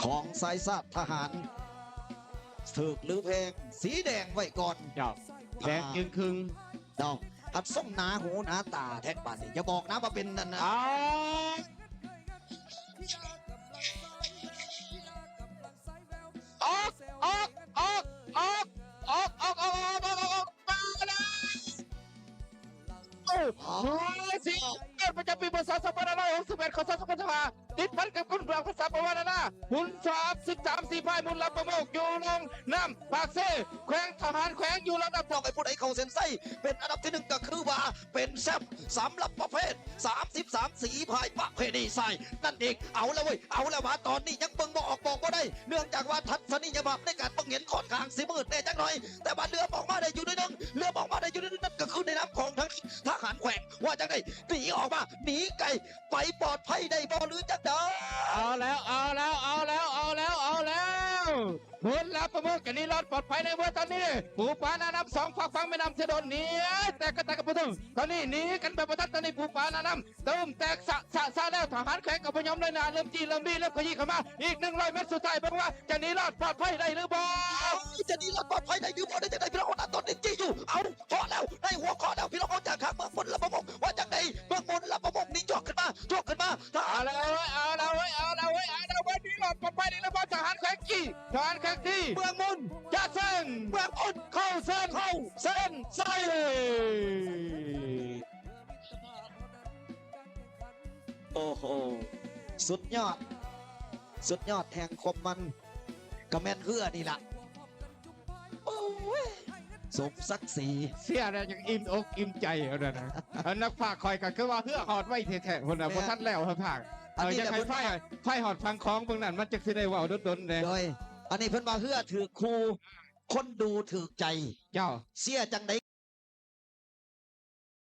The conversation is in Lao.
ຂອງສາຍຊາດທະຫານ ຖືກຫຼືແພງ ສີແດງໄວ້ກ່ອນ ເຈົ້າ ແດງ ອ່າ ຈຶ່ງຄຶ່ງ ເຈົ້າ ອັນຊົງໜາຫູໜາຕາແທ້ບາດນີ້ ຢ່າບອກນະວ່າເປັນອັນ ອ້າວ ອອກ ອອກ ອອກ ເອົາ ໂອ້ ໂອ້ຍ ສີເກີດປະຈຳປີ ພ.ສ. ສອງພັນຫ້າຮ້ອຍຫົກສິບເອັດ ຂອງສະມາຄົມ ຕິດພັນກັບຄຸນເມືອງພາສາປະວານານາ ຮຸ່ນສາມສິບສາມ ສີພາຍ ມູນລະປະໂມກ ຢູ່ລຳນ້ຳປາກເຊ ແຂວງທະຫານແຂວງ ຢູ່ລຳນ້ຳ ຕ້ອງໃຫ້ຜູ້ໃດເຂົ້າເສັ້ນໄຊເປັນອັນດັບທີໜຶ່ງ ກໍຄືວ່າເປັນແຊມສຳລັບປະເພດສາມສິບສາມ ສີພາຍ ປະເພນີຊາຍນັ້ນເອງ. ເອົາລະເວີຍ ເອົາລະວ່າ ຕອນນີ້ຍັງເບິ່ງບໍ່ອອກ ບອກບໍ່ໄດ້ ເນື່ອງຈາກວ່າທັດສະນີຍະພາບໃນການເບິ່ງເຫັນຂ້ອນຂ້າງຊິມືດແດ່ຈັກໜ້ອຍ ແຕ່ວ່າເຫຼືອມອອກມາໄດ້ຢູ່ໜ້ອຍໜຶ່ງ ເຫຼືອມອອກມາໄດ້ຢູ່ໜ້ອຍໜຶ່ງ ນັ້ນກໍຄືໃນນາມຂອງທາງທະຫານແຂວງ ວ່າຈັ່ງໃດ ໜີອອກມາ ໜີໄກ ໄປປອດໄພໄດ້ບໍ່ ຫຼືຈັ່ງໃດ? ເອົາແລ້ວ ເອົາແລ້ວ ເອົາແລ້ວ ເອົາແລ້ວ ເອົາແລ້ວ ພົນລາປະໂມກ ກະໜີລອດປອດໄພໃນເມື່ອຕອນນີ້ ປູປາໜານ້ຳສອງຟາກຝັ່ງແມ່ນ້ຳເຊໂດນ ໜີແຕກກະແຕກກະປະເທີງ ຕອນນີ້ໜີກັນແບບບໍ່ທັນ ຕອນນີ້ປູປາໜານ້ຳ ເລີ່ມແຕກຊະຊະຊະແລ້ວ ທະຫານແຂວງກໍບໍ່ຍອມ ນ້ອຍໜ້າເລີ່ມຈີ້ເລີ່ມລີ້ ເລີ່ມຂະຢີ້ເຂົ້າມາ ອີກໜຶ່ງຮ້ອຍແມັດສຸດທ້າຍ ເບິ່ງວ່າຈະໜີລອດປອດໄພໄດ້ຫຼືບໍ່? ເອົາ ຈະໜີລອດປອດໄພໄດ້ຫຼືບໍ່ ໄດ້ຈັ່ງໃດພີ່ນ້ອງ? ຕອນນີ້ຈີ້ຢູ່ ເອົາ ເຄາະແລ້ວ ໄດ້ຫົວເຄາະແລ້ວ ພີ່ນ້ອງເຮົາຈາກທາງເມືອງມົນລະປະໂມກ ວ່າຈັ່ງໃດ? ເມືອງມົນລະປະໂມກ ໜີຈອກຂຶ້ນມາ ຈອກຂຶ້ນມາ ເອົາແລ້ວເວີຍ ເອົາແລ້ວເວີຍ ເອົາແລ້ວເວີຍ ເອົາແລ້ວເວີຍ ໜີລອດປອດໄພໄດ້ຫຼືບໍ່? ທະຫານແຂວງຈີ້ ທະຫານແຂວງຈີ້ ເມືອງມົນ ຈະເຊິ່ງ ເມືອງມົນ ເຂົ້າເສັ້ນ ເຂົ້າເສັ້ນໄຊ. ໂອ້ໂຫ ສຸດຍອດ ສຸດຍອດແຫ່ງຄວາມມັນ ກໍແມ່ນເຮືອນີ້ລະ ໂອ້ຍ ສົມສັກສີ ເຊຍແລ້ວຍັງອີ່ມອົກອີ່ມໃຈເອົານັ້ນນະ ອັນນັກພາກຂ້ອຍກໍຄືວ່າເຮືອຮອດໄວແທ້ໆ ພຸ້ນນະ ແມ່ນ ບໍ່ທັນແລ້ວພາກ ອັນນີ້ແຫຼະ ຢາກໃຫ້ພາຍ ພາຍຮອດຝັ່ງຂອງເບິ່ງນັ້ນ ມັນຈັ່ງຊິໄດ້ເວົ້າດົນໆແດ່ ໂດຍ ອັນນີ້ເພິ່ນວ່າເຮືອຖືກຄູ່ ຄົນດູຖືກໃຈ ເຈົ້າ ເຊຍຈັ່ງໃດ?